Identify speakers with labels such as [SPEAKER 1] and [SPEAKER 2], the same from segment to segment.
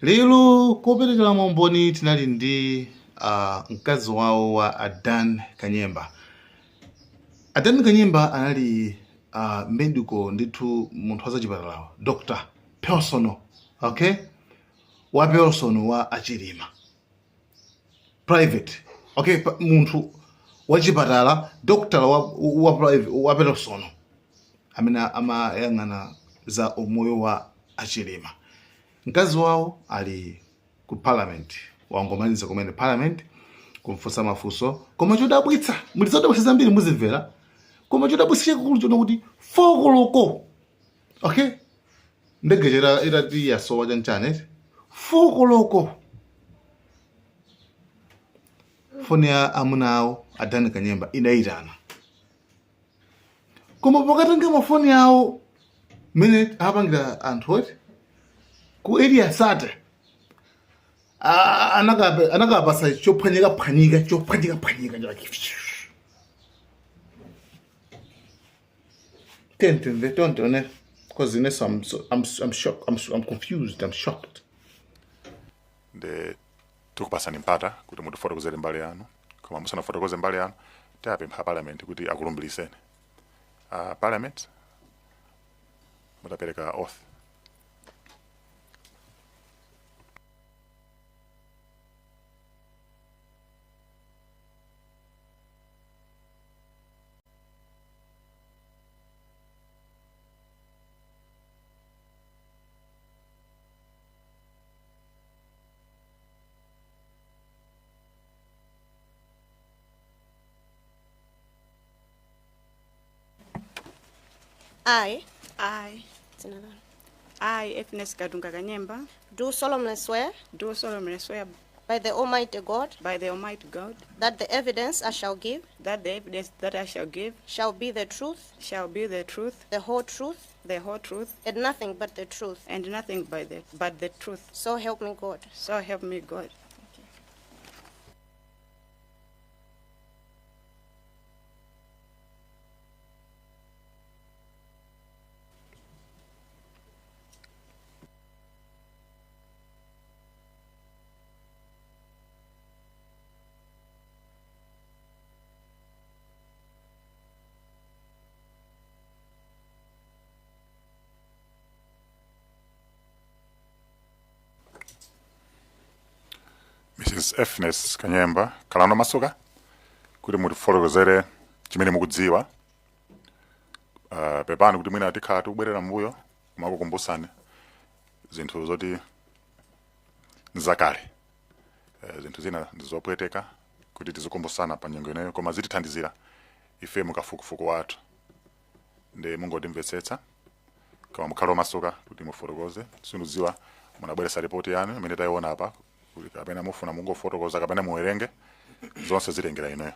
[SPEAKER 1] Lero koperekera maumboni tinali ndi mkazi wawo wa a Dan Kanyemba. A Dan Kanyemba anali medical ndithu, munthu wa zachipatalawo, doctor personal, okay, wa personal wa achilima private, okay, munthu wachipatala, doctor wa private, wa personal amene amayang'ana za umoyo wa achilima. Mkazi wawo ali ku parliament, wangomaliza kumene parliament kumfunsa mafunso. Koma chodabwitsa, muli zodabwitsa zambiri muzimvera, koma chodabwitsa chakukulu chona kuti 4 koloko, okay, ndege chera itati yasowa chanchane, 4 koloko foni ya amuna awo a Dan Kanyemba idayitana, koma pokatenga mafoni awo mmene apangira anthu oti ku Area 30 anakapasa chophwanyika phwanyika, chophwanyika phwanyika like tentemve tontione, because ineso I'm shocked, I'm confused, I'm shocked.
[SPEAKER 2] Nde tikupasani mpata kuti mutifotokozere mbali yanu, koma musanafotokoze mbali yanu tiapempha parliament kuti akulumbiliseni. Parliament mutapereka oath.
[SPEAKER 3] I,
[SPEAKER 4] I,
[SPEAKER 3] dzina lanu.
[SPEAKER 4] I, Effines Katunga Kanyemba,
[SPEAKER 3] Do solemnly swear
[SPEAKER 4] do solemnly swear
[SPEAKER 3] by the Almighty God
[SPEAKER 4] by the Almighty God
[SPEAKER 3] that the evidence I shall give
[SPEAKER 4] that the evidence that I shall give
[SPEAKER 3] shall be the truth,
[SPEAKER 4] shall be the truth,
[SPEAKER 3] the whole truth,
[SPEAKER 4] the whole truth,
[SPEAKER 3] and nothing but the truth.
[SPEAKER 4] and nothing but the truth.
[SPEAKER 3] So help me God.
[SPEAKER 4] So help me God.
[SPEAKER 2] Mrs. Effines Kanyemba, khalani omasuka kuti mutifotokozere chimene mukudziwa. Pepani kuti mwina tikhala tikubwerera mbuyo kumakukumbusani zinthu zoti nzakale. Zinthu zina ndizopweteka kuti tizikumbusana pa nyengo ineyo, koma zitithandizira ife mukafukufuku wathu, ndi mungotimvetsetsa, koma mukhale omasuka kuti mufotokoze. Sindidziwa munabweretsa ripoti yanu imene tayiona apa kuti kapena mufuna mungofotokoza kapena muwerenge, zonse zitengera ineyo.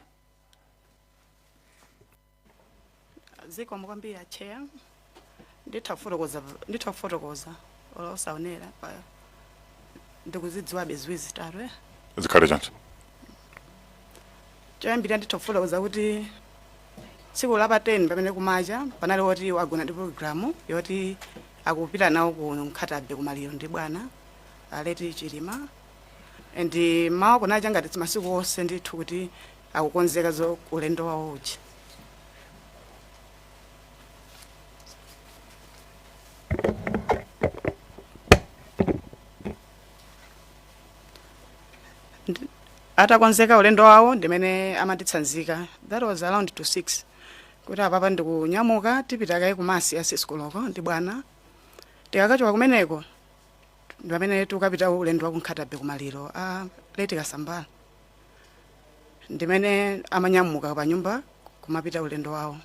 [SPEAKER 4] Zikomo kwambiri, Chair. Nditha kufotokoza olo osaonera pa ndikuzidziwabe ziwiri zitatu, eh.
[SPEAKER 2] Zikhale choncho.
[SPEAKER 4] Choyambirira, nditha kufotokoza kuti tsiku la pa 10 pamene kumacha panali woti wagona ndi program yoti akupita nawo ku Nkhata Bay kumaliro ndi bwana a late Chilima, and mawa kunacha ngati masiku onse ndithu kuti akukonzeka zo ulendo wawo uja. Atakonzeka ulendo wawo ndimene amatitsanzika, that was around to 6, kuti apapa ndikunyamuka, tipita kaye ku mass ya 6 koloko ndi bwana, tikakachoka kumeneko ndi pamene tikapita ulendo wa ku Nkhata Bay kumaliro a late Kasambala. Ndimene amanyamuka pa nyumba kumapita ulendo wawo,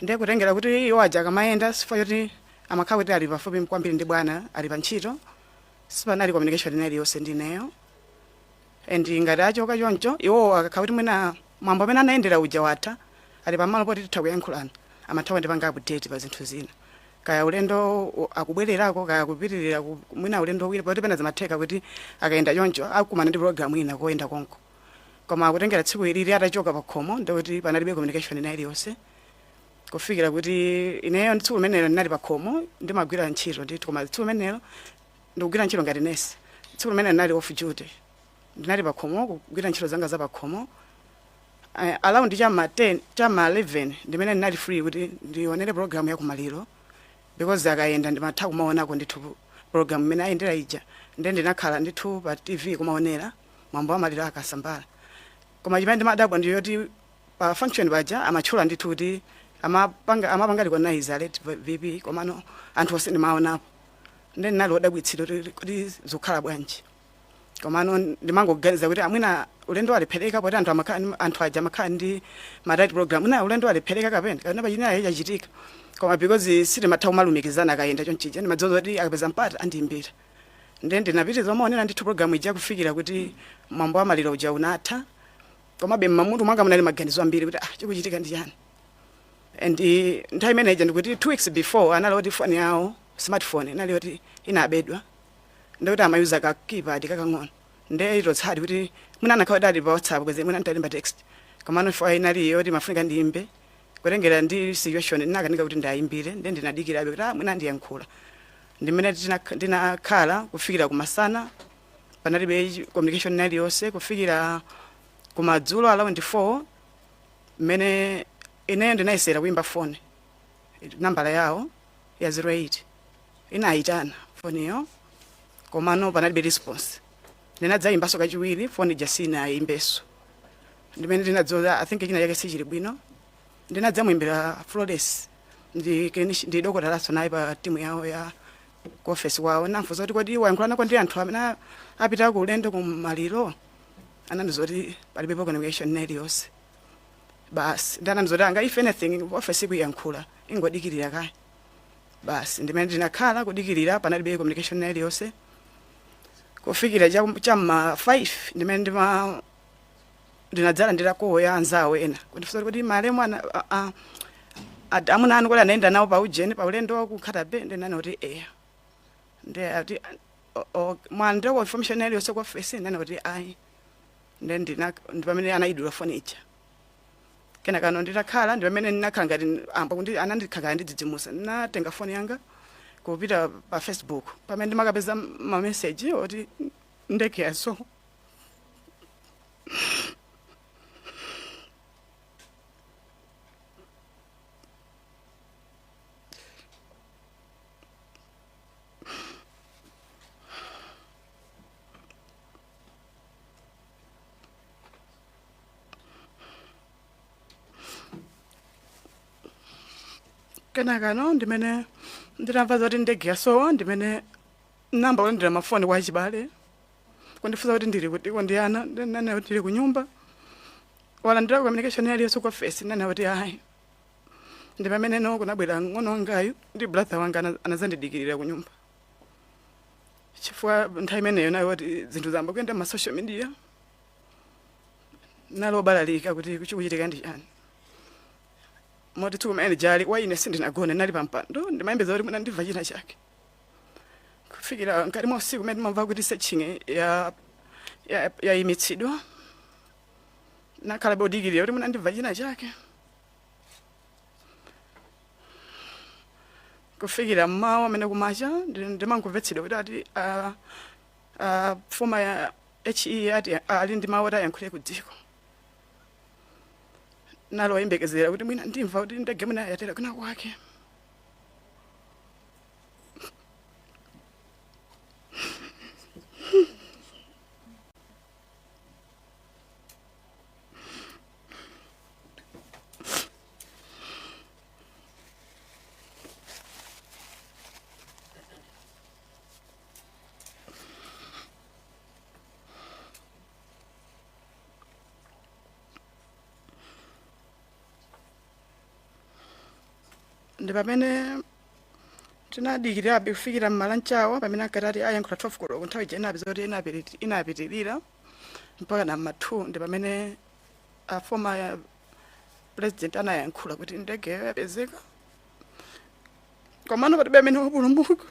[SPEAKER 4] ndiye kutengera kuti iwo aja akamayenda, chifukwa choti amakhala kuti ali pafupi kwambiri ndi bwana, ali pa ntchito, sipanali communication ina iliyonse ndi ineyo. And ngati achoka choncho, iwo akakhala kuti mwina mwambo amene anayendera uja watha, ali pamalo poti titha kuyankhulana, amatha kundipanga update pa zinthu zina, kaya ulendo akubwererako, kaya kupitirira mwina ulendo wina, poti pena zimatheka kuti akayenda choncho akumana ndi program ina koyenda konko. Koma kutengera tsiku ilili atachoka pa khomo, ndikuti panalibe communication ina iliyonse kufikira kuti ineyo tsiku limenelo ndinali pa khomo ndimagwira ntchito ndithu, koma tsiku limenelo Ndikugwira ntchito ngati nesi. Tsiku limene ndinali off duty, ndinali pakhomo kugwira ntchito zanga za pakhomo. Around chama 10, chama 11, ndimene ndinali free kuti ndionere program ya kumaliro, because akayenda ndimatha kumaonako ndithu program imene ayendera ija. Ndiye ndinakhala ndithu pa TV kumaonera mwambo wa maliro akasambala. Koma chimene ndimadabwa ndiyoti pa function paja amatchula ndithu kuti amapanga recognize late VP, komano anthu onse ndimaonapo. Ndiye ndinali wodabwitsidwa kuti zikukhala bwanji. Komano ndimangoganiza kuti amwina ulendo walephereka, poti anthu aja amakhala ndi ma tight program, mwina ulendo walephereka kapena pachina chachitika. Koma because sitimatha kumalumikizana akayenda chonchija, ndimadziwa kuti akapeza mpata andiyimbira. Ndiye ndinapitiriza kumaonera ndithu program ija kufikira kuti mwambo wa maliro uja unatha. Komabe mmamutu mwanga munali maganizo ambiri kuti, ah, chikuchitika ndi chani? And nthawi imene ija ndikuti 2 weeks before anali oti phone yawo, smartphone, inali oti inabedwa, ndikuti amayuza ka keypad kakang'ono. Ndiye itotsadi kuti mwina anakhala dali pa WhatsApp kweze mwina ntalemba text, komano phone inali yoti mafunika ndiyimbe. Kutengera ndi situation, ndinakanika kuti ndayimbire. Ndiye ndinadikirabe kuti, ah, mwina ndiyankhula. Ndimene ndinakhala kufikira kumasana, panalibe communication iliyonse, kufikira kumadzulo around 4, mmene ineyo ndinayesera kuyimba phone nambala yawo ya 08. Inayitana foniyo, komano panalibe response. Ndinadzayimbanso kachiwiri, foni ija sinayimbenso. Ndimene ndinadziwa, I think china chake sichili bwino. Ndinadzamuyimbira Flores, ndi dokotalaso naye pa timu yawo ya ku office kwawo. Namfunsa kuti, kodi wayankhulana ndi anthu amene apita ku ulendo ku maliro? Anandiuza kuti palibepo communication iliyonse basi. Ndi anandiuza kuti anga if anything office ikuyankhula, ingodikirira kaye basi. Ndimene ndinakhala kudikirira, panalibe communication iliyonse kufikira cham'ma 5, ndimene ndinadzalandira call ya anzawo ena kundifunsa kuti malemu amuna anu kodi anaenda nawo pa ujeni, pa ulendo wa ku Nkhata Bay? Ndinana kuti eya. Ndi ati, "Mwalandira information iliyonse ku office?" Ndinana kuti ayi. Ndi ndi pamene anayidula phone ija. Kenakano nditakhala, ndi pamene ndinakhala ngati amba kundi anandikhala ndidzidzimusa. Ndinatenga foni yanga kupita pa Facebook, pamene ndimakapeza ma message oti ndege yasowa. Kenakano ndimene nditamva zoti ndege yasowa, ndimene namba kulandira mafoni kwa achibale kundifunsa kuti ndili kuti, ndi ana. Ndinene kuti ndili kunyumba. Walandira communication iliyonse ku office? Ndinene kuti ayi. Ndi pamene no kunabwera ng'ono wangayu ndi brother wanga, anazandidikirira kunyumba, chifukwa nthawi imeneyo nayo kuti zinthu zamba kuyenda ma social media, nalobalalika kuti chikuchitika ndi chani. Moti tsiku limene jali kwa ine sindinagone, nali pampando ndimayembeza kuti mwina ndimva china chake, kufikira mkati mwa usiku mmene ndimamva kuti searching yayimitsidwa. Nakhala bodikirira kuti mwina ndimva china chake, kufikira mmawa amene kumacha ndimangomvetsedwa kuti ati former ya HE ati ali ndi mawu oti ayankhule ku dziko. Naloyembekezera kuti mwina ndimva kuti ndege mwina yatera kwina kwake. Ndi pamene tinadikirabe kufikira mma lunch hour, pamene ankatati ayankhula 12 koloko. Nthawi ija inapeza kuti inapitirira mpaka na ma 2. Ndi pamene a former president anayankhula kuti ndegeyo yapezeka, komano palibe amene wapulumuka.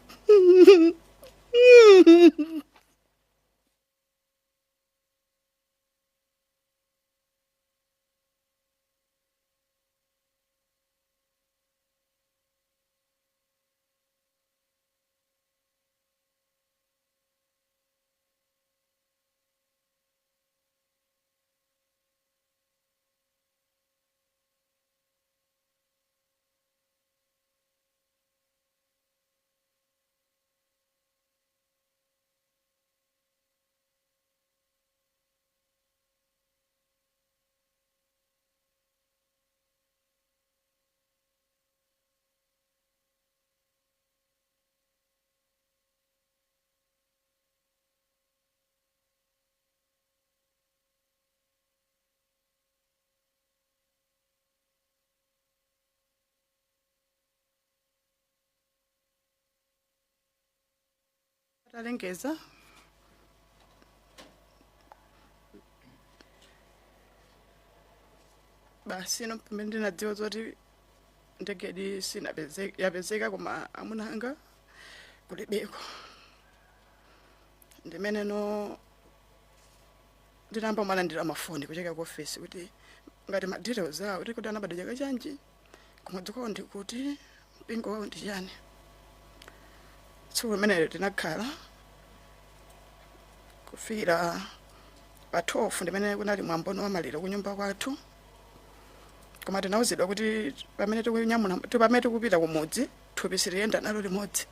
[SPEAKER 4] Talengeza basi no pamene ndinadziwa zoti ndegedi sinapezeka, yapezeka koma amuna anga kulibeko. Ndimene no ndinayamba malandira mafoni kucheka ku office kuti ngati ma details awo, kuti anabadwa chaka chanji, kumudzi kwawo ndikuti, mpingo wawo ndi chani. Tsiku limenelo tinakhala kufikira pa 12, ndimene kunali mwambono wa maliro kunyumba kwathu. Koma tinawuzidwa kuti pamene tikunyamula, pamene tikupita kumudzi, thupi siliyenda nalo limodzi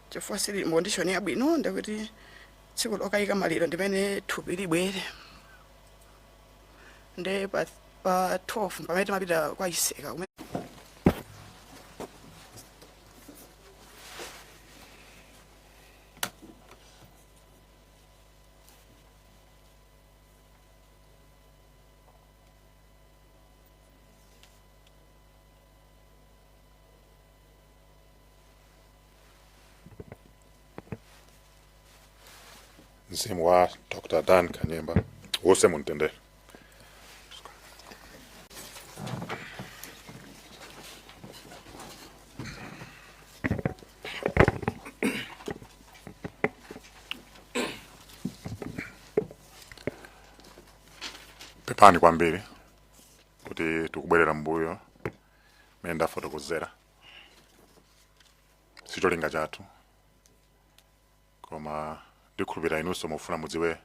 [SPEAKER 4] chifukwa sili mu condition yabwino, ndikuti tsiku lokayika maliro ndimene thupi libwere. Nde pa 12 pamene timapita kwa Chiseka kumene
[SPEAKER 2] Mzimu wa Dr. Dan Kanyemba uuse mumtendere. Pepani kwambiri kuti tikubwerera mbuyo mene ndafotokozera, sicholinga chathu, koma ndikhulupirira inunso mufuna mudziwe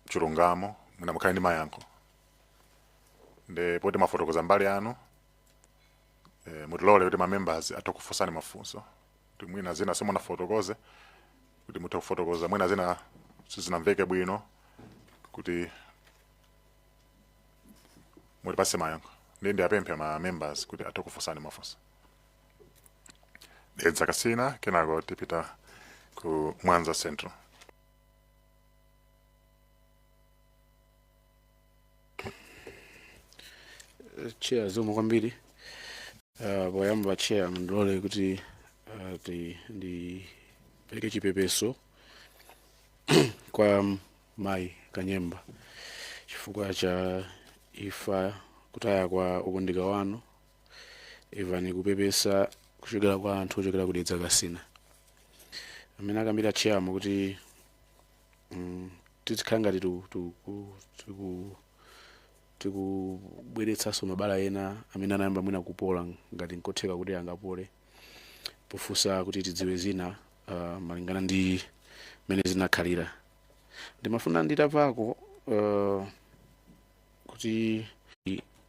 [SPEAKER 2] chilungamo, mwina mukhale ndi mayankho. Nde poti mafotokoza mbali yanu, mutilole kuti ma members athe kufunsani mafunso, kuti mwina zina simunafotokoze, kuti muthe kufotokoza, mwina zina sizinamveke bwino, kuti mutipase mayankho. Ndi ndiyapemphe ma members kuti athe kufunsani mafunso. Dedza Kasina, kenako tipita ku Mwanza Central.
[SPEAKER 5] Chair, zikomo kwambiri. Poyamba Chair, mundilole kuti ndipereke chipepeso kwa mayi Kanyemba chifukwa cha ifa, kutaya kwa okondeka wanu. Imvani kupepesa kuchokera kwa anthu ochokera ku Dedza Kasina. Amene akambira chair kuti tizikhala ngati tikubweretsanso mabala ena amene anayamba mwina kupola, ngati nkotheka kuti angapole, pofunsa kuti tidziwe zina malingana ndi mmene zinakhalira. Ndimafuna nditamvako kuti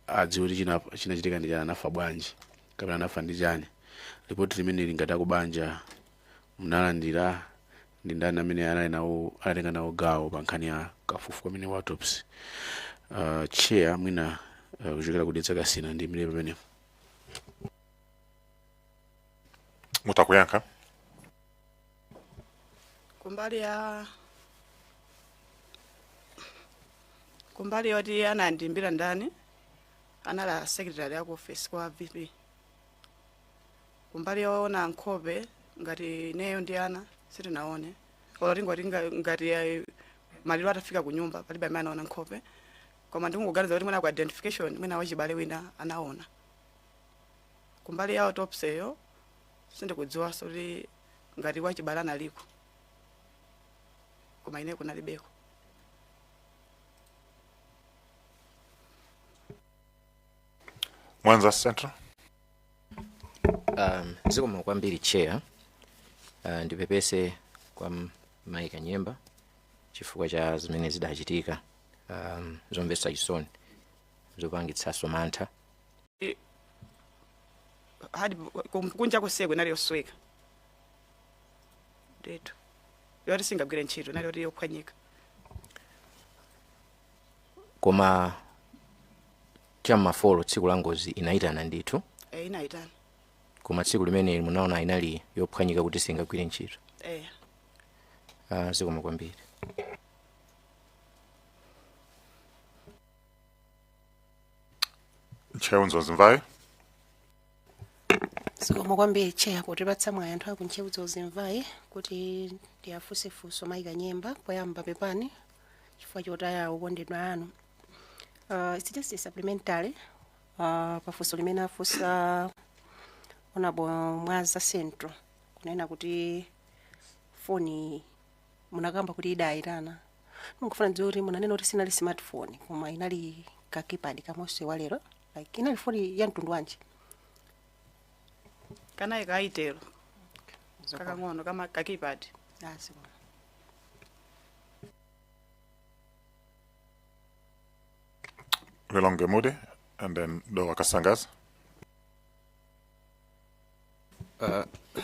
[SPEAKER 5] adziwe kuti chinachitika ndi chani, anafa bwanji kapena anafa ndi chani. Ripoti limene ngati akubanja munalandira, ndi ndani amene anali nawo, anatenga nawo gawo pa nkhani ya kafukufuku amene wa autopsy? Chair, mwina kuchokera ku Dedza Kasina ndi imene pamene
[SPEAKER 2] Mutakuyankha.
[SPEAKER 4] Kumbali yoti anandiimbira ndani, anali a secretary aku office kwa VP. Kumbali yoona nkhope, ngati ineyo ndi ana sitinaone, olo tingoti ngati maliro atafika ku nyumba, palibe amene anaona nkhope. Koma ndikungoganiza kuti mwina ku identification, mwina wachibale wina anaona. Kumbali ya autopsy yo sindikudziwanso kuti ngati wachibale analiko, koma ine kunalibeko.
[SPEAKER 2] Mwanza Central.
[SPEAKER 6] Zikomo kwambiri Chair. Ndipepese kwa mayi Kanyemba chifukwa cha zimene zidachitika, zomvetsa chisoni, zopangitsanso mantha.
[SPEAKER 4] Hadi kunja kuseko inali yosweka ndithu, yoti singagwire ntchito, inali yoti yophwanyika.
[SPEAKER 6] Koma cham'ma 4 tsiku la ngozi inayitana ndithu?
[SPEAKER 4] E, inayitana.
[SPEAKER 6] Koma tsiku limene munaona inali yophwanyika kuti singagwire ntchito?
[SPEAKER 4] E.
[SPEAKER 6] Zikomo kwambiri.
[SPEAKER 2] Ntcheu Dzonzi Mvai.
[SPEAKER 3] Zikomo kwambiri, Chair, potipatsa mwayi anthu aku Ntcheu Zimvayi kuti ndiyafunse funso. Mayi Kanyemba, poyamba pepani chifukwa chotaya okondedwa anu. It's just a supplementary pafunso limene afunsa Honorable Mwaza Central, kunena kuti foni munakamba kuti idayitana. Ndikufuna ndidziwe kuti munanena kuti sinali smartphone, koma inali ka keypad kamonse walero, like inali foni ya mtundu wanji?
[SPEAKER 4] Kanayi ka Itel kakang'ono kama ka keypad.
[SPEAKER 3] Ah, zikomo.
[SPEAKER 2] Lilongwe Mude and then Dowa Kasangazi.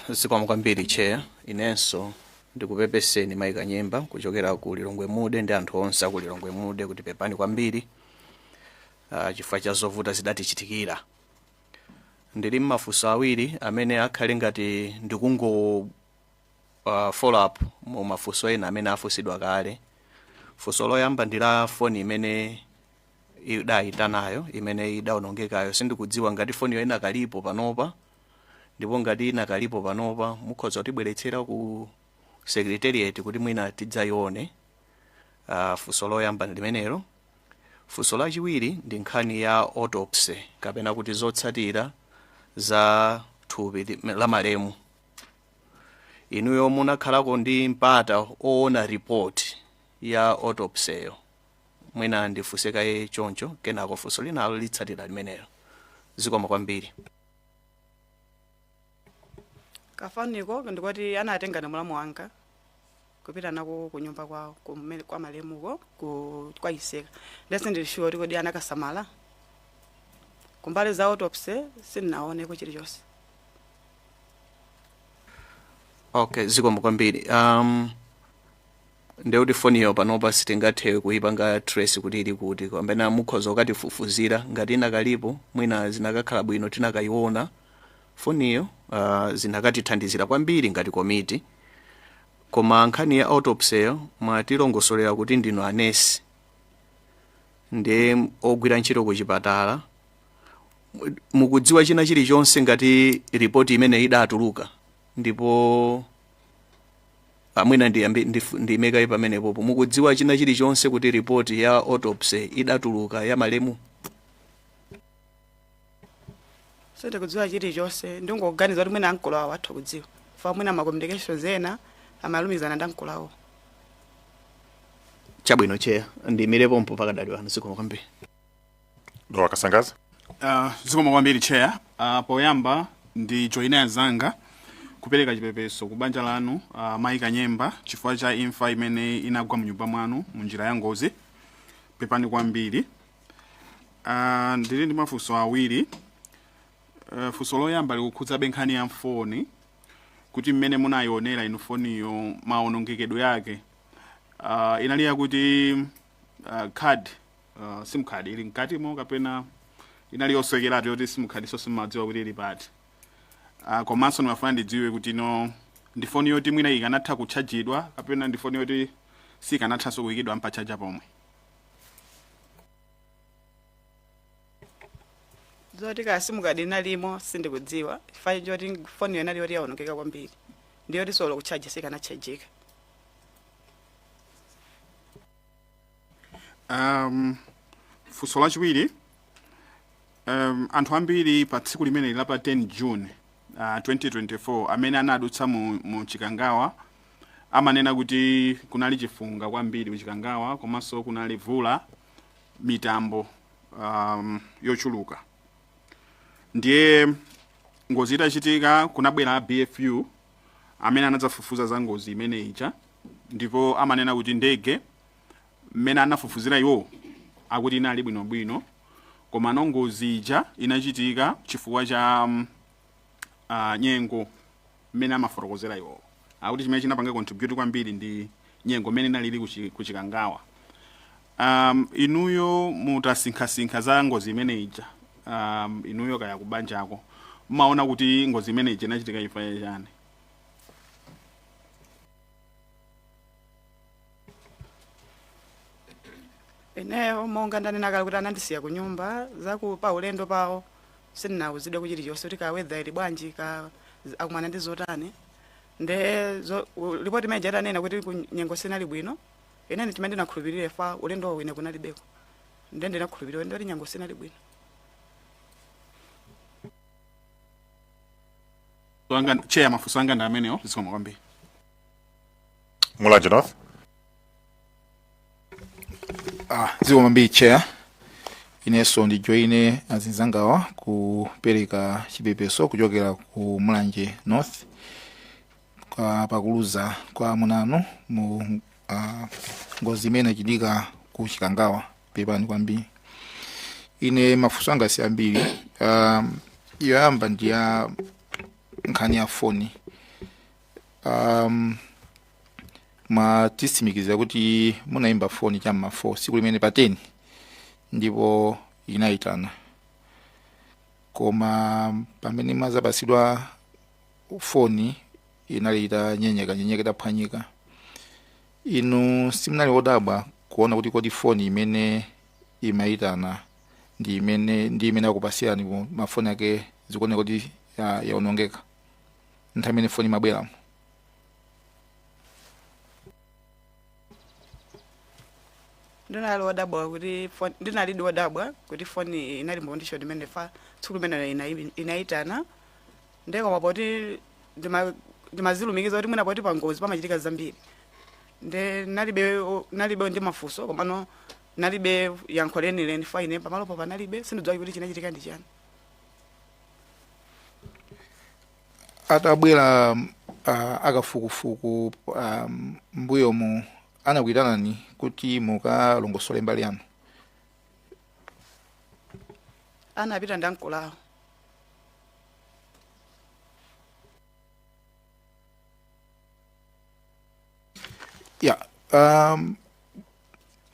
[SPEAKER 7] Zikomo kwambiri, Chair. Inenso ndikupepeseni, Mayi Kanyemba, kuchokera ku Lilongwe Mude ndi anthu onse aku Lilongwe Mude, kuti pepani kwambiri chifukwa cha zovuta zidatichitikira. Ndili mmafunso awiri amene akhale ngati ndikungo follow up mu mafunso ena amene afunsidwa kale. Funso loyamba ndi la foni imene idayitanayo, imene idawonongekayo. Sindikudziwa ngati foniyo inakalipo panopa, ndipo ngati inakalipo panopa, mukhoza kutibweretsera ku secretariat kuti mwina tidzayione. Funso loyamba ndi limenelo. Funso lachiwiri ndi nkhani ya autopsy, kapena kuti zotsatira za thupi la malemu. Inuyo munakhalako ndi mpata oona report ya autopsy-yo? Mwina ndifunse kaye choncho, kenako funso linalo litsatira limenelo. Zikomo kwambiri.
[SPEAKER 4] Kafoniko ndikuti anatenga na mulamu wanga kupita nako kunyumba kwawo kumene kwa malemuko kwa Iseka. Ndese ndili sure kuti kodi anakasamala. Kumbali za autopsy sindinaoneko chilichonse.
[SPEAKER 7] Okay, zikomo kwambiri. Ndekuti foniyo panopa sitingathe kuipanga trace kuti ili kuti, kapena mukhoza kukatifufuzira ngati inakalipo. Mwina zinakakhala bwino tinakayiona foniyo, zinakatithandizira kwambiri ngati komiti. Koma nkhani ya autopsy-yo, mwatilongosolera kuti ndinu anesi ndi ogwira ntchito ku chipatala, mukudziwa china chilichonse ngati ripoti imene idatuluka. Ndipo amwina ndiyimekayi pamenepopo. Mukudziwa china chilichonse kuti ripoti ya autopsy idatuluka ya malemu?
[SPEAKER 4] Sindikudziwa chilichonse, ndingoganiza kuti mwina ankolo awo atha kudziwa, fa mwina ma communications ena amalumizana ndi ankolo awo.
[SPEAKER 7] Chabwino, Chair, ndiyimirepo pakadali pano. Zikomo kwambiri.
[SPEAKER 2] Dowa Kasangazi.
[SPEAKER 8] Zikomo kwambiri, Chair. Poyamba ndi joine anzanga kupereka chipepeso ku banja lanu, Mayi Kanyemba, chifukwa cha imfa imene inagwa mnyumba mwanu mu njira ya ngozi. Pepani kwambiri. Ndili ndi mafunso awiri. Funso loyamba likukhudzabe nkhani ya foni, kuti mmene munayionera inu foniyo, maonongekedwe yake, inali yakuti card, SIM card ili mkatimo, kapena inali yosekeratu yoti SIM card so simadziwa kuti ili pati? Komanso ndimafuna ndidziwe kuti no ndi foni yoti mwina ikanatha kutchajidwa, kapena ndi foni yoti sikanathanso kuyikidwa mpa charger pomwe?
[SPEAKER 4] Zoti ka SIM card inalimo sindikudziwa, chifukwa choti foniyo inali yoti yaonongeka kwambiri, ndiyoti solo kutchaja sikanatchajika.
[SPEAKER 8] Funso lachiwiri, anthu ambiri pa tsiku limeneli la pa 10 June 2024 amene anadutsa mu Chikangawa amanena kuti kunali chifunga kwambiri ku Chikangawa, komanso kunali vula, mitambo yochuluka. Ndiye ngozi itachitika kunabwera a BFU amene anadzafufuza za ngozi imene ija, ndipo amanena kuti ndege mmene anafufuzira iwo akuti inali bwinobwino, koma no ngozi ija inachitika chifukwa cha nyengo. Mmene amafotokozera iwo akuti chimene chinapanga contribute kwambiri ndi nyengo mmene inalili ku Chikangawa. Inuyo mutasinkhasinkha za ngozi imene ija, inuyo kaya kubanjako, mmaona kuti ngozi imene ija inachitika chifukwa chani?
[SPEAKER 4] Ineyo monga ndanena kale kuti anandisiya ku nyumba, zaku pa ulendo pawo Sindinawuzidwe kuchilichonse kuti ka weather ili bwanji, ka akumana ndi zotani. Nde ripoti imene itanena kuti ku nyengo sinali bwino, ine chimene ndinakhulupirira fa ulendo ine kunalibeko, nde ndinakhulupirira ndoti nyengo sinali bwino.
[SPEAKER 8] Anga chair, mafunso anga ndi amenewo, zikomo kwambiri.
[SPEAKER 2] Mulanje North.
[SPEAKER 1] Ah, zikomo kwambiri, chair. Inenso ndijoine azinzangawa kupereka chipepeso kuchokera ku Mulanje North kwa pakuluza kwa amunanu mu ngozi imene inachitika ku Chikangawa. Pepani kwambiri. Ine mafunso anga si ambiri. Yoyamba ndi ya nkhani ya foni. Mwatitsimikizira kuti munayimba foni cham'ma 4 siku limene pa 10 ndipo inayitana, koma pamene mwazapasidwa foni inali itanyenyeka nyenyeka, itaphwanyika. Inu simunali wodabwa kuona kuti kodi foni imene imayitana ndi imene akupasirani mafoni ake zikuoneka kuti yaonongeka nthawi imene foni imabweramo?
[SPEAKER 4] Ndinalidi wodabwa kuti foni inali mu condition imene fa tsiku limene inayitana. Ndiye koma poti ndimazilumikiza kuti mwina poti pangozi pamachitika zambiri, nde nalibe ndi mafunso, komano nalibe yankho lenileni fa ine pamalopo panalibe, sindidziwa kuti chinachitika ndi chani.
[SPEAKER 1] Atabwera akafukufuku mbuyomu, anakuyitanani kuti mukalongosole mbali yanu?
[SPEAKER 4] Anapita ndi ankolawo.
[SPEAKER 1] Ya,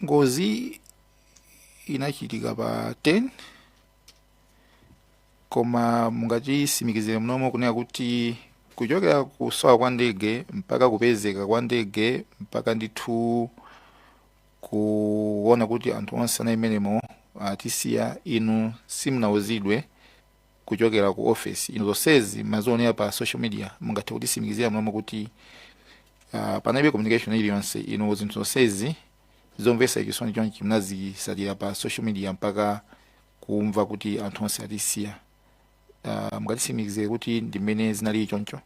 [SPEAKER 1] ngozi inachitika pa 10, koma mungatitsimikizire mnomo kunena kuti kuchokera kusowa kwa ndege mpaka kupezeka kwa ndege mpaka ndithu kuona kuti anthu onse anali menemo atisiya, inu simunauzidwe kuchokera ku office? Inu zonsezi mazionera pa social media. Mungathe kutitsimikizira mnomo kuti panalibe communication iliyonse? Inu zinthu zonsezi zomvetsa chisoni chonchi munazisatira pa social media mpaka kumva kuti anthu onse atisiya. Mungatitsimikizire kuti ndi mmene zinalili choncho?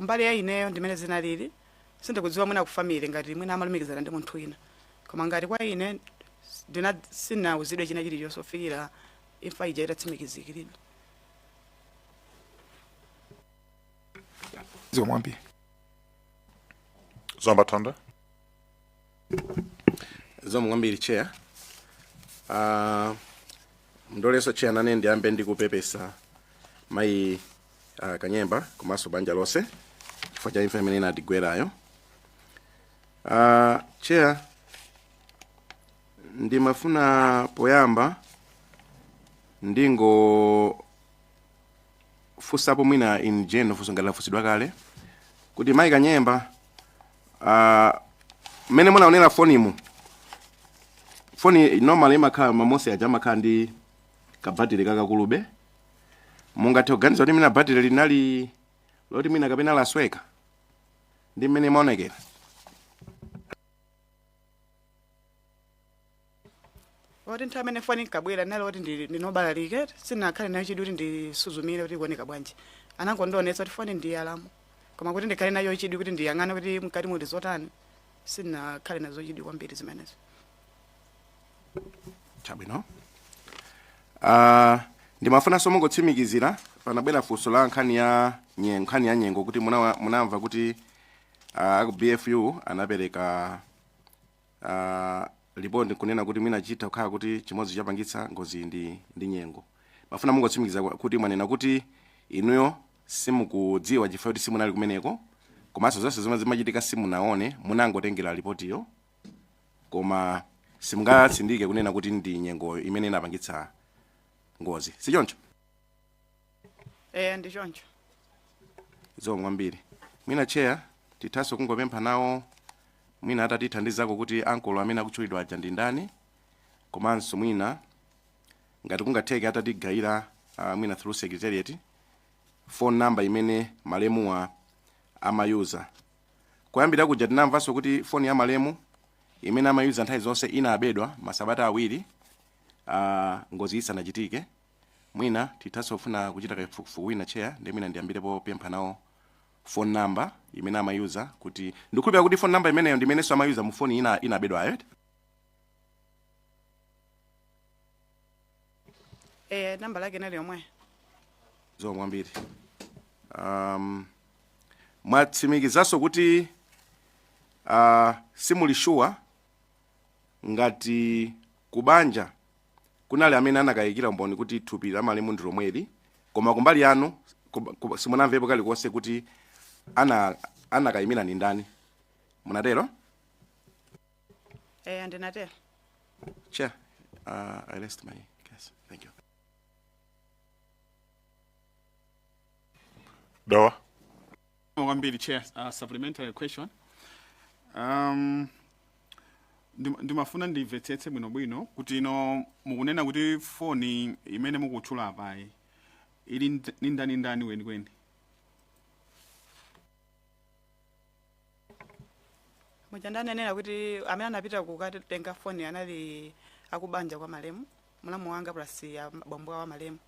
[SPEAKER 4] Mbali ya ineyo ndimene zinalili. Sindikudziwa mwina ku family ngati mwina amalumikizana ndi munthu wina, koma ngati kwa ine sinauzidwe china chilichonse kufikira imfa ija itatsimikizikidwa.
[SPEAKER 1] Zikomo kwambiri.
[SPEAKER 2] Zomba Thondwe.
[SPEAKER 9] Zikomo kwambiri, chair. Ndolenso chair, nane ndiyambe ndikupepesa mayi Kanyemba komanso banja lonse chifukwa cha imfa imene inatigwerayo. Chair, ndimafuna poyamba ndingo funsapo mwina in general funso ngati lafunsidwa kale, kuti mayi Kanyemba, mmene munaonera fonimu, foni normally imakhala mamosi aja amakhala ndi kabatiri kakakulube, mungathe kuganiza kuti mwina batiri linali loti mwina kapena lasweka ndi mmene imaonekera?
[SPEAKER 4] Oti nthawi imene foni inkabwera ndinali oti ndinobalalike, sinakhale nayo chidwi kuti ndisuzumire kuti ikuoneka bwanji. Anangondionetsa kuti foni ndi yalamu, koma kuti ndikhale nayo chidwi kuti ndiyang'ane kuti mkati muli zotani, sinakhale nazo chidwi kwambiri zimenezo.
[SPEAKER 9] Chabwino. Ndimafunanso mungotsimikizira, panabwera funso la nkhani ya nyengo, kuti munamva kuti aku BFU anapereka ripoti kunena kuti mwina chitha kukhala kuti chimodzi chapangitsa ngozi ndi nyengo. Mafuna mungotsimikiza kuti mwanena kuti inuyo simukudziwa chifukwa kuti simunali kumeneko, komanso zonse zomwe zimachitika simunaone, munangotengera ripotiyo, koma simungatsindike kunena kuti ndi nyengoyo imene inapangitsa ngozi, sichoncho?
[SPEAKER 4] Eh, ndi choncho.
[SPEAKER 9] Zikomo kwambiri. Mwina chair, tithanso kungopempha nawo mwina atatithandizako kuti ankolo amene akutchulidwa aja ndi ndani, komanso mwina Ngati kungatheke atatigayira mwina through secretariat phone number imene malemuwa amayuza. Kuyambira kuja tinamvanso kuti foni ya malemu imene amayuza nthawi zonse inabedwa masabata 2 ngozi isanachitike. Mwina tithanso kufuna kuchita kafukufuku wina, Chair, ndi mwina ndiyambirepo pempha nawo phone number imene amayuza, kuti ndikukhulupirira kuti phone number imeneyo ndi imenenso amayuza mu foni ina inabedwayo.
[SPEAKER 4] Namba lake inali yomwe.
[SPEAKER 9] Zikomo kwambiri. Mwatsimikizanso kuti simuli sure ngati kubanja kunali amene anakayikira umboni kuti thupi la malemu ndi lomweli, koma kumbali yanu simunamvepo kalikonse kuti anakayimira ndi ndani, munatero?
[SPEAKER 4] Ndinatero.
[SPEAKER 9] Chair, I rest my case. Thank you.
[SPEAKER 2] Dowa.
[SPEAKER 8] Kwambiri, Chair. Supplementary question. Ndimafuna ndimvetsetse bwinobwino kuti ino mukunena kuti foni imene mukutchula apayi ili ni ndani ndani weniweni?
[SPEAKER 4] Muja ndanenera kuti amene anapita kukatenga foni anali akubanja kwa malemu, mlamu wanga plus ya bambo wa malemu.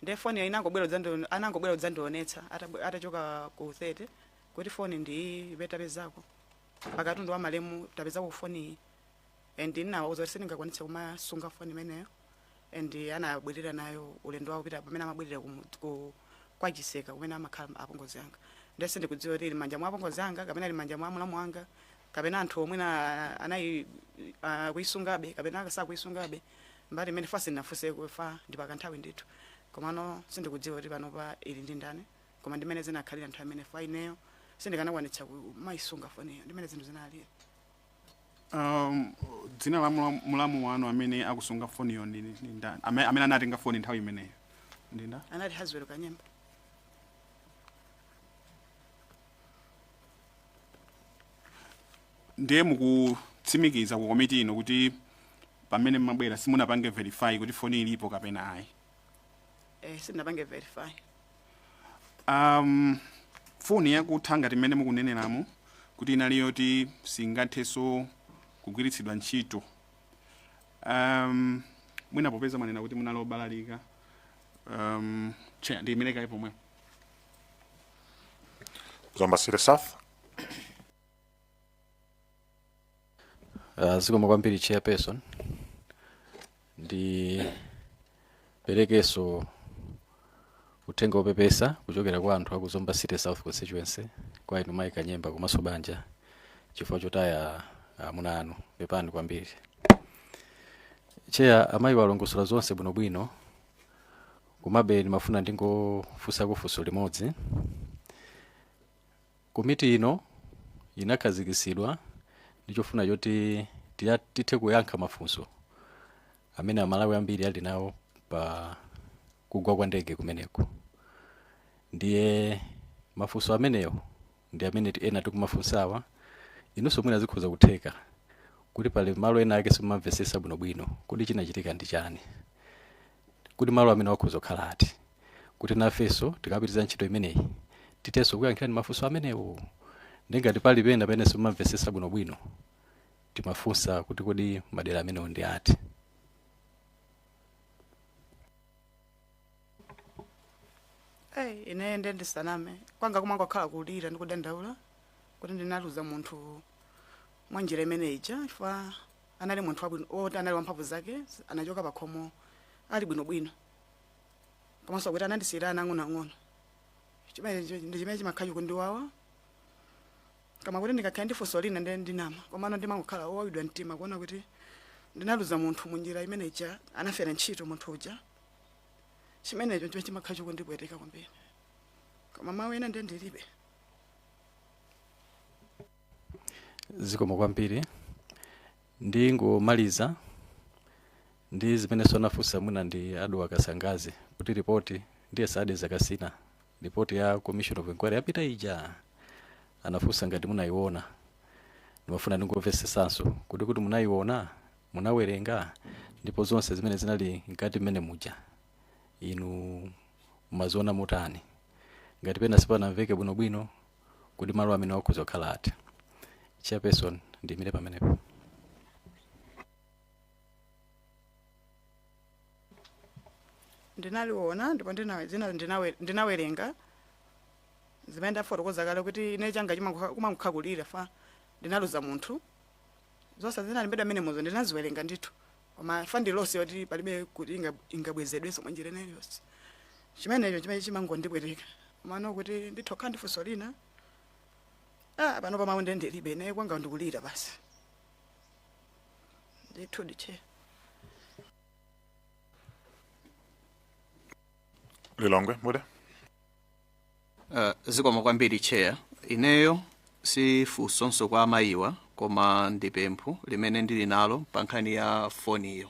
[SPEAKER 4] Ndiye foni anangobwera kudzandionetsa atachoka ku 30 kuti foni ndi iyi imene tapezako pakatundu wa malemu, tapezako foni iyi, and ndinawauza kuti sindingakwanitse kumasunga foni imeneyo, and anabwerera nayo ulendo wawo kupita pamene amabwerera kwa Chiseka kumene amakhala apongozi anga. Ndiye sindikudziwa kuti ili manja mwa apongozi anga kapena ili manja mwa mlamu wanga kapena anthu omwe anayi kuisungabe kapena sakuisungabe. Mbali imene fa sindinafunseko, fa ndi pakanthawi ndithu, komano sindikudziwa kuti panopa ili ndi ndani, koma ndimene zinakhalira nthawi imene fa ineyo sindikanakwanitsa kumayisunga foniyo, ndimene zinthu zinalira.
[SPEAKER 8] Dzina la mulamu wanu amene akusunga foniyo ndi ndani? Amene anatenga foni nthawi imeneyo ndi ndani?
[SPEAKER 4] Anali Hazwell Kanyemba.
[SPEAKER 8] Ndiye mukutsimikiza ku komiti ino kuti pamene mmabwera simunapange verify kuti foni ilipo kapena ayi?
[SPEAKER 4] Sindinapange verify.
[SPEAKER 8] Foni yakutha ngati mmene mukuneneramo kuti inali yoti singathenso kugwiritsidwa ntchito, mwina popeza mwanena kuti munali obalalika, Chair, ndiyimire kaye pomwepo.
[SPEAKER 2] Zomba City South.
[SPEAKER 5] Zikomo kwambiri, Chairperson. Ndi perekeso uthenga wopepesa kuchokera kwa anthu aku Zomba City South Constituency kwa inu Mayi Kanyemba komanso banja chifukwa chotaya amuna anu. Pepani kwambiri. Chair, amayi walongosola zonse bwinobwino, komabe ndimafuna ndingofunsako funso limodzi. Komiti ino inakhazikitsidwa ndi chofuna choti tithe kuyankha mafunso amene Amalawi ambiri ali nawo pa kugwa kwa ndege kumeneko. Ndiye mafunso amenewo ndi amene ena tikumafunsawa. Inunso mwina zikhoza kutheka kuti pali malo ena ake simumamvetsetsa bwinobwino kuti chinachitika ndi chani, kuti malo amene wakhoza kukhala ati, kuti nafenso tikapitiriza ntchito imeneyi titenso kuyankhirani mafunso amenewo. Ndingati pali pena pamene simumamvetsetsa bwinobwino, timafunsa kuti kodi madera amenewo ndi ati?
[SPEAKER 4] Hey, ine nde ndisaname, kwanga kumangokhala kulira ndi kudandaula kuti ndinaluza munthu mwa njira imene ija, chifukwa anali munthu wabwino oti anali wamphamvu zake, anachoka pakhomo ali bwinobwino, komanso kuti anandisiyira ana ang'onoang'ono. Chimene ndi chimene chimakhala chikundiwawa. Koma kuti ndikakhale ndi funso lina nde ndinama, komano ndimangokhala owawidwa mtima kuona kuti ndinaluza munthu mu njira imene ija, anafera ntchito munthu uja. Chimenecho chimene chimakhala chikundipweteka kwambiri, koma mawu ena ndiye ndilibe.
[SPEAKER 5] Zikomo kwambiri. Ndingomaliza ndi zimene anafunsa mwina ndi Adu Kasangazi kuti ripoti ndiye sade zakasina ripoti ya Commission of Inquiry yapita ija, anafunsa ngati munayiona. Ndimafuna ndingomvesesanso kuti munayiona, munawerenga,
[SPEAKER 10] Ndipo zonse zimene zinali mkati mmene muja, inu mumaziona motani? Ngati pena sipanamveke bwinobwino, kuti malo amene wakhoza kukhala ati? Chairperson, ndiyimire pamenepo.
[SPEAKER 4] Ndinaliona ndipo ndinawerenga zimene ndafotokoza kale kuti ine changa kumangokhakulira fa ndinaluza munthu. Zonse zinalembedwa mmenemozo ndinaziwerenga ndithu, koma fa ndi loss yoti palibe kuti ingabwezedwenso mwa njira iliyonse. Chimenecho chimene chimangondipweteka. Komano kuti nditokha ndi funso lina, ah, pano pamawu ndiye ndilibe. Ine kwanga ndikulira basi ndithu, ndiche.
[SPEAKER 2] Lilongwe Mude.
[SPEAKER 7] Zikomo kwambiri, Chair. Ineyo si funsonso kwa amayiwa, koma ndi pempho limene ndili nalo pa nkhani ya foniyo.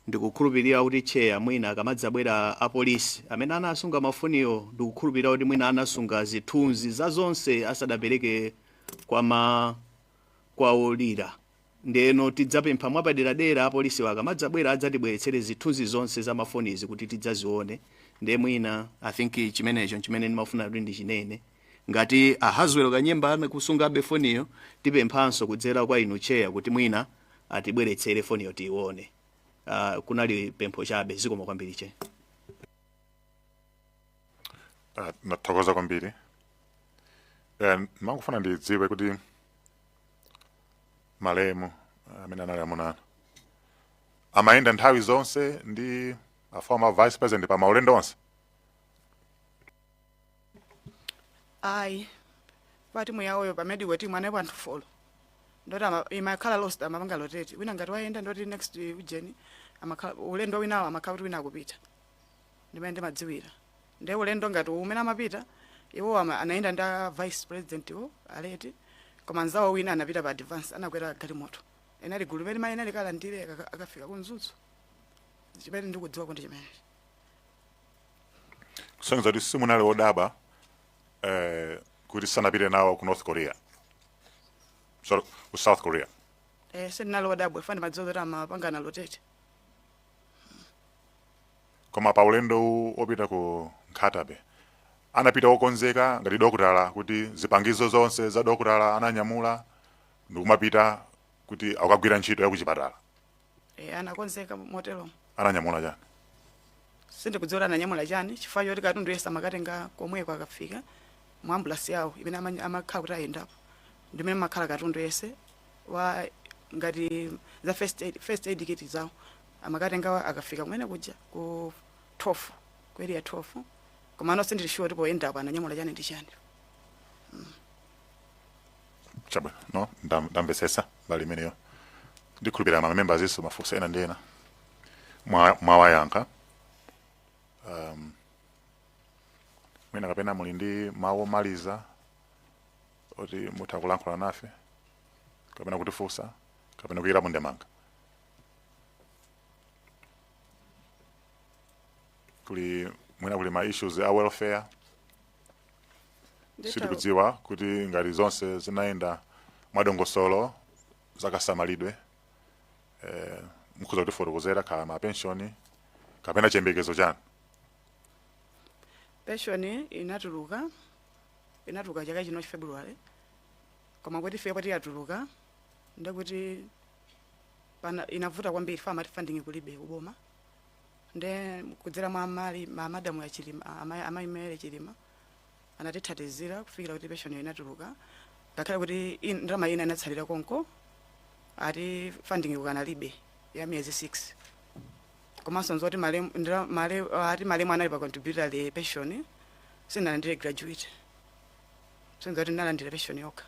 [SPEAKER 7] Ndikukhulupirira kuti, Chair, mwina akamadzabwera apolisi amene anasunga mafoniyo, ndikukhulupirira kuti mwina anasunga zithunzi za zonse asadapereke kwa olira. Ndeno tidzapempha mwapaderadera apolisiwo akamadzabwera adzatibweretsere zithunzi zonse za mafonizi kuti tidzazione. Ndiye mwina I think chimenecho chimene ndimafuna kuti ndichinene. Ngati a Haswell Kanyemba anakusungabe foniyo, tipemphanso kudzera kwa inu, Chair, kuti mwina atibweretsere foniyo tiione. Kunali pempho chabe. Zikomo kwambiri, Chair.
[SPEAKER 2] Nathokoza kwambiri. Mangofuna ndidziwe kuti malemu amene anali amunana amayenda nthawi zonse ndi a former vice president pa maulendo onse?
[SPEAKER 4] Ayi, pa timu yawoyo, pa medical team anapo anthu four. Ndoti imakhala roster, amapanga rotate. Wina ngati wayenda, ndoti next ujeni amakhala ulendo winawo, amakhala kuti wina akupita. Ndimene ndimadziwira. Ndiye ulendo ngati umene amapita iwo, anayenda ndi a vice president iwo aleti, koma anzawo wina anapita pa advance, anakwera galimoto. Inali gulu limene mayi inali kalandire akafika ku Mzuzu. Chimene ndikudziwa kuti chimenechi.
[SPEAKER 2] Kusonyeza kuti simunali wodabwa kuti sanapite nawo ku North Korea, sorry, ku South Korea?
[SPEAKER 4] Eh, sindinali wodabwa, fa ndimadziwa kuti amapangana rotate.
[SPEAKER 2] Koma pa ulendo uwu opita ku Nkhata Bay anapita wokonzeka ngati dokotala, kuti zipangizo zonse za dokotala ananyamula ndikumapita kuti akagwira ntchito ya kuchipatala?
[SPEAKER 4] Eh, anakonzeka motero.
[SPEAKER 2] Ananyamula chani?
[SPEAKER 4] Sindikudziwa kuti ananyamula chani, chifukwa choti katundu yense amakatenga komweko akafika mu ambulance yawo imene amakhala kuti ayendapo, ndimene makhala katundu yense wa ngati za first aid kit zawo, amakatenga akafika kumene kuja ku 12, ku area 12. Koma ano sindili sure kuti poyendapo ananyamula chani ndi chani.
[SPEAKER 2] Chabwino, no, ndamvetsetsa mbali imeneyo. Ndikhulupirira ma members iso mafunso ena ndi ena mwawayankha. Mwina kapena muli ndi mawu omaliza oti mutha kulankhula nafe, kapena kutifunsa, kapena kuyikapo ndemanga? Kuli mwina kuli ma issues a welfare. Sitikudziwa kuti ngati zonse zinayenda mwadongosolo zakasamalidwe, mukhoza kutifotokozera khala ma pension kapena chiyembekezo chanu.
[SPEAKER 4] Pension inatuluka, inatuluka chaka chino February. Koma kuti ife poti yatuluka, ndekuti pana inavuta kwambiri, fa amati funding kulibe kuboma. Nde kudzera mwa amali ma madamu ya Chilima, amayi Mary Chilima, anatithandizira kufikira kuti pension inatuluka, ngakhale kuti ndalama ina inatsalira konko, ati funding kukanalibe ya miyezi 6. Komanso nzoti malemu ati malemu anali pa contributory pension, sinalandire gratuity. Sinzoti ndinalandira pension yokha.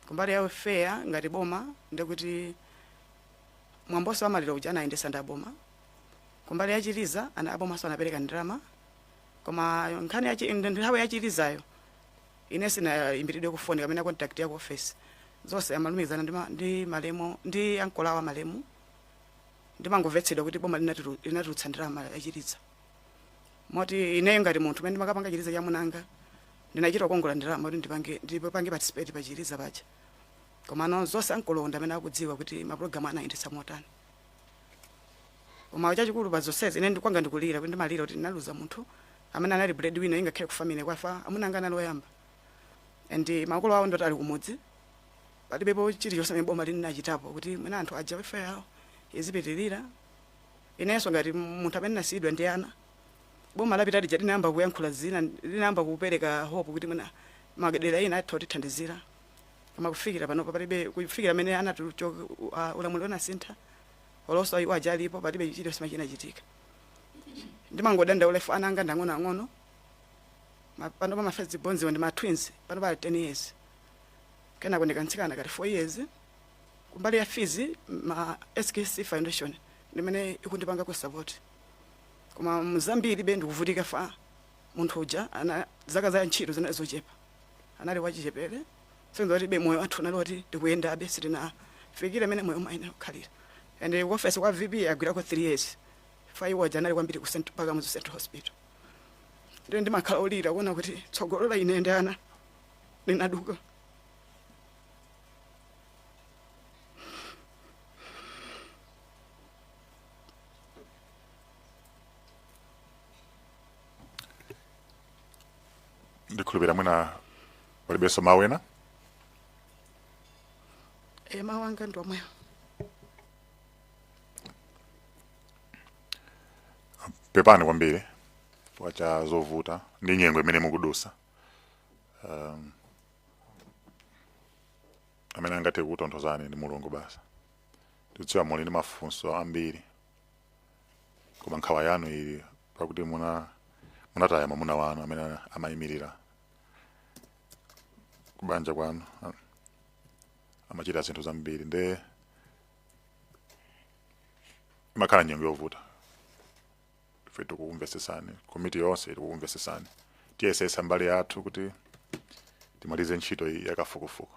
[SPEAKER 4] Kumbali ya welfare ngati boma, ndekuti mwamboso amaliro uja anayendesa ndi aboma. Kumbali ya chiliza ana abomaso anapereka ndalama, koma nkhani ya nthawi ya chilizayo ine sinayimbiridwe kufoni kapena contact ya ku office. Zonse amalumikizana ndi malemu ndi ankolo wa malemu. Ndimangomvetsedwa kuti boma linatulutsa ndalama yachiliza, moti ineyo ngati munthu umene ndimakapanga chiliza cha munanga, ndinachita kukongola ndalama kuti ndipange participate pa chiliza paja. Komano zonse ankolo ndi amene akudziwa kuti mapulogalamu anayendetsa motani. Koma chachikulu pa zonsezi, ine ndikwanga ndikulira kuti ndimalira kuti ndinaluza munthu amene anali breadwinner, ingakhale ku family kwafa amuna anga anali oyamba, and makolo awo ndoti ali kumudzi. Palibepo chilichonse amene boma linachitapo kuti mwina anthu aja welfare yawo izipitirira. Inenso ngati munthu amene nasiyidwa ndi ana, boma lapita lija linayamba kuyankhula zina, linayamba kupereka hope kuti mwina madera ina atha kutithandizira, koma kufikira panopa palibe. Kufikira amene anatuchoka, ulamuliro unasintha, olonso iwo aja alipo, palibe chilichonse chinachitika. Ndimangodandaula ifo ana anga ndang'onoang'ono. Pano pa ma first born ndi ma twins, pano pali 10 years, kenako ndikantsikana kati 4 years. Kumbali ya fees, ma SKC Foundation ndimene ikundipanga ku support, koma mzambiri be ndikuvutika. Fa munthu uja ana zaka za ntchito zinali zochepa, anali wachichepere, sinzo kuti be moyo wathu unali oti ndikuyendabe, sitinafikire mene moyo umayenera kukhalira. And office kwa VP agwirako 3 years, fa iwo aja anali kwambiri ku Bagamoyo Central Hospital. Ndiye ndimakhala olira kuona kuti tsogolo la ine ndi ana linaduka.
[SPEAKER 2] Ndikhulupirira mwina palibenso mawu ena.
[SPEAKER 4] E, mawu anga ndi omwewo.
[SPEAKER 2] Pepani kwambiri chifukwa cha zovuta ndi nyengo imene mukudusa. Amene angathe kukutonthozani ndi Mulungu basi. Tikudziwa muli ndi mafunso ambiri, koma nkhawa yanu ili pakuti munataya mwamuna wanu amene amayimirira kubanja kwanu, amachita zinthu zambiri, nde imakhala nyengo yovuta. Ife tikukumvesesani, komiti yonse tikukumvesesani. Tiyesesa mbali yathu kuti timalize ntchito iyi yakafukufuku,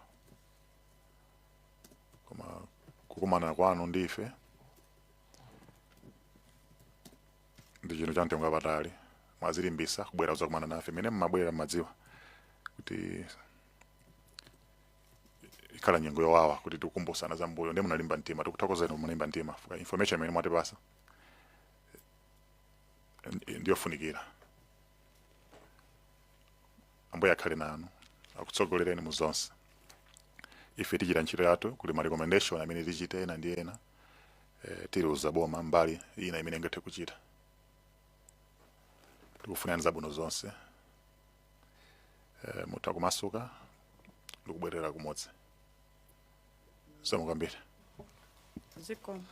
[SPEAKER 2] koma kukumana kwanu ndi ife ndi chinthu cha mtengo wapatali. Mwazilimbisa kubwera kuzakumana nafe. Mene mmabwera mmadziwa kuti ikhala nyengo yowawa kuti tikukumbusana za mbuyo, ndi munalimba mtima. Tikuthokozeni, munalimba mtima. Fuka information imene mwatipasa ndiyofunikira. Ambuye akhale nanu, akutsogolereni mu zonse. Ife tichita ntchito yathu. Kuli ma recommendation amene tichite ena ndi ena, tiliuza boma mbali ina imene ingathe kuchita. Tikufunirani zabwino zonse. Mutha kumasuka ndikubwerera kumudzi. Zikomo kwambiri.
[SPEAKER 4] Zikomo.